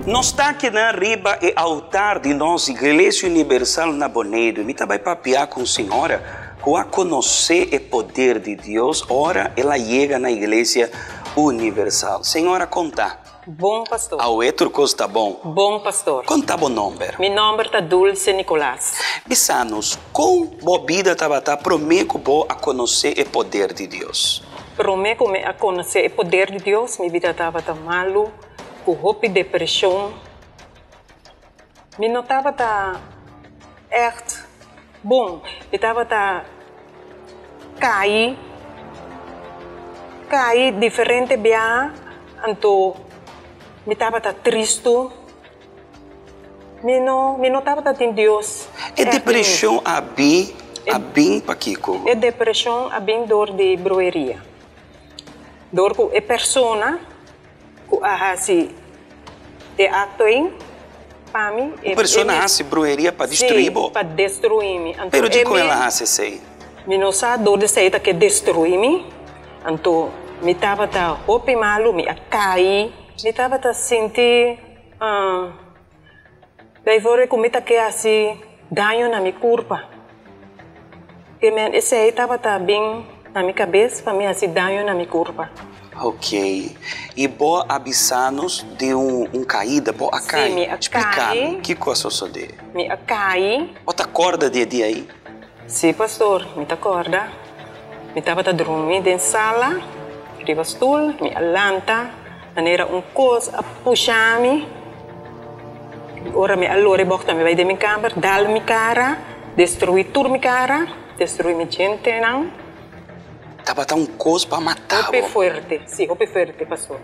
Nos ta akinan riba e altar di nos Iglesia Universal na Boneiru. Mi ta bai papia ku un señora ku a konosé e poder di Dios ora el a yega na Iglesia Universal. Señora, konta. Bon, pastor. Awe tur kos ta bon. Bon, pastor. Konta bo nomber. Mi nomber ta Dulce Nicolaas. Bisa nos, kon bo bida tabata promé ku bo a konosé e poder di Dios? Promé ku mi a konosé e poder di Dios, mi bida tabata malu. Ku hopi depreshon. Mi no tabata ègt bon. Mi tabata kai, kai diferente biaha, anto mi tabata tristu. Mi no, mi no tabata tin Dios E ègt den mi. depreshon a bin, a bin pakiko? E depreshon a bin dor di brueria. Dor ku e persona Ku a hasi e akto ei pa mi. Un persona a hasi bruheria pa destruí bo? Sí, pa destruí mi. Anto Pero dikon e el a mi. hasi esei? Mi no sa dor di esei ta ke destruí mi. Anto mi tabata hopi malu, mi a kai. Mi tabata sinti bijvoorbeeld ku mi ta ke hasi daño na mi kurpa. Ke men esei tabata bin na mi kabes pa mi hasi daño na mi kurpa. Ok. I bo a bisa nos di un un kaida, bo a Sí, kai. mi a Splika mi, kai. kiko a sosodé? Mi a kai. Bo ta kòrda di e dia ei? Sí, pastor, mi ta kòrda. Mi tabata drumi den sala, riba stul, mi a lanta, manera un kos a pusha mi. Ora mi a lora e bòkta, mi bai den mi kamber, dal mi kara, destruí tur mi kara, destruí mi djentenan. Tabata un kos pa mata bo. Hopi fuerte, sí, hopi fuerte, pastor.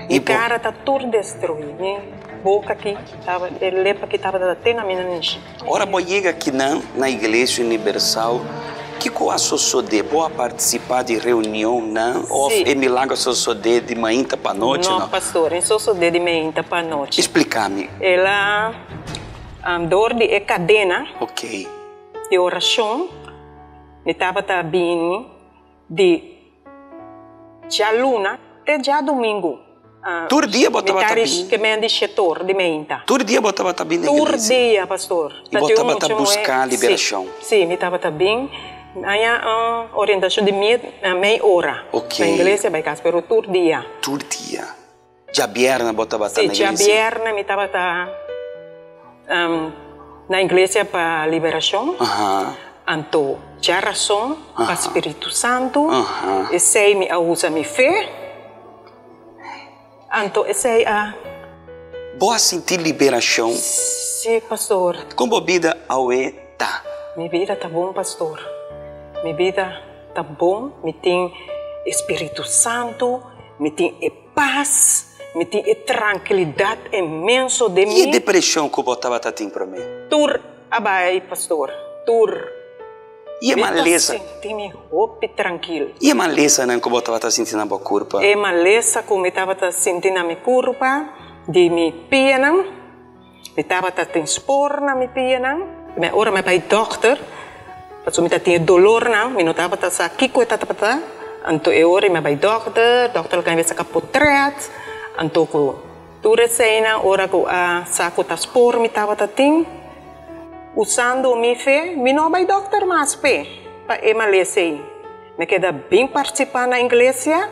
I Mi bo. kara ta tur destruí, mi boka aki tabata, e lep aki tabata te na mi nanishi. Ora bo yega akinan na Iglesia Universal, kiko a sosodé? Bo a partisipá di reunionnan òf Sí. e milagro a sosodé di mainta pa nochi? No, No. pastor, e sosodé di mainta pa nochi. Expliká mi. El a, dor di e kadena Ok. di orashon, mi tabata bini di djaluna te djadumingu. Tur dia bo tabata Mitad bin? ke men di shetor di meinta. Tur dia bo tabata bin na Tur iglesia? dia, pastor. I bo Tatin un tabata mucha muhé, buska sí, liberashon? sí, mi tabata bin. Haña un orientashon di mei ora Ok. na iglesia bai kas, pero tur dia. Tur dia. Djabièrnè bo tabata Sí, na iglesia? djabièrnè mi tabata na iglesia pa liberashon. Aha. Anto djarason pa Aha. Spiritu Santu. Aha. Esei mi a usa mi fe. Anto esei a. Bo a sinti liberashon? Sí, pastor. Kon bo bida awe ta? Mi bida ta bon, pastor. Mi bida ta bon. Mi tin e Spiritu Santu, mi tin e pas, mi tin e trankilidat inmenso den I e mi. depreshon ku bo tabata tin promé? Tur a bai, pastor. Tur. I e Mi ta malesa. sinti mi hopi trankil. I e malesanan ku bo tabata sinti na bo kurpa? E malesa ku mi tabata sinti na mi kurpa, di mi pianan, mi tabata tin spor na mi pianan. Mi ora mi bai dòkter, pasobra mi ta tin e dolornan, mi no tabata sa kiko e tabata, anto e ora mi bai dòkter, dòkter a kende saka potrèt, anto ku Tur eseinan ora ku a sa ku ta spor mi tabata tin, usando mi fe, mi no a bai dòkter mas p'e pa e malesa ei. Mi keda bin partisipá na iglesia,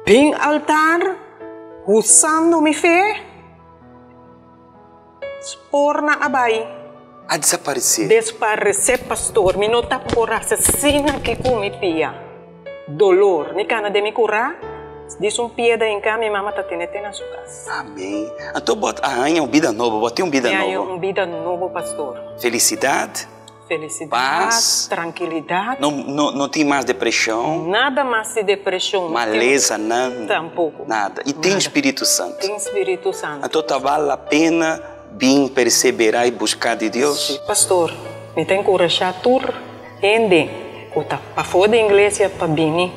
bin altar, usando mi fe, spornan a bai. A desaparesé. Desparesé, pastor. Mi no ta por hasi asina aki ku mi pia. Dolor. Mi kana den mi kurá, dis un piedra hinká, mi mama ta tene te na su kas. Amén. Anto bo a haña un bida nobo, bo tin un bida Mi haña nobo. un bida nobo, pastor. Felisidat. Felisidat, Pas. trankilidat. No, no, no tin mas depreshon. Nada mas di depreshon. Malesanan. Tampoko. Nada. I tin Spiritu Santu. Tin Spiritu Santu. Anto ta bal la pena Bin perseverá i buská di Dios. Sí, pastor. Mi ta enkurashá tur hende ku ta pafó di iglesia pa bini,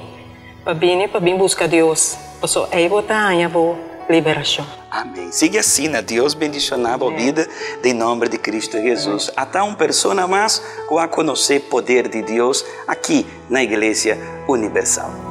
pa bini pa bin buska Dios, pasobra ei bo ta haña bo liberashon. Amén. Sigui asina. Dios bendishoná bo bida den nomber di Cristo Jesus. Ata un persona mas ku a konosé poder di Dios aki na Iglesia Universal.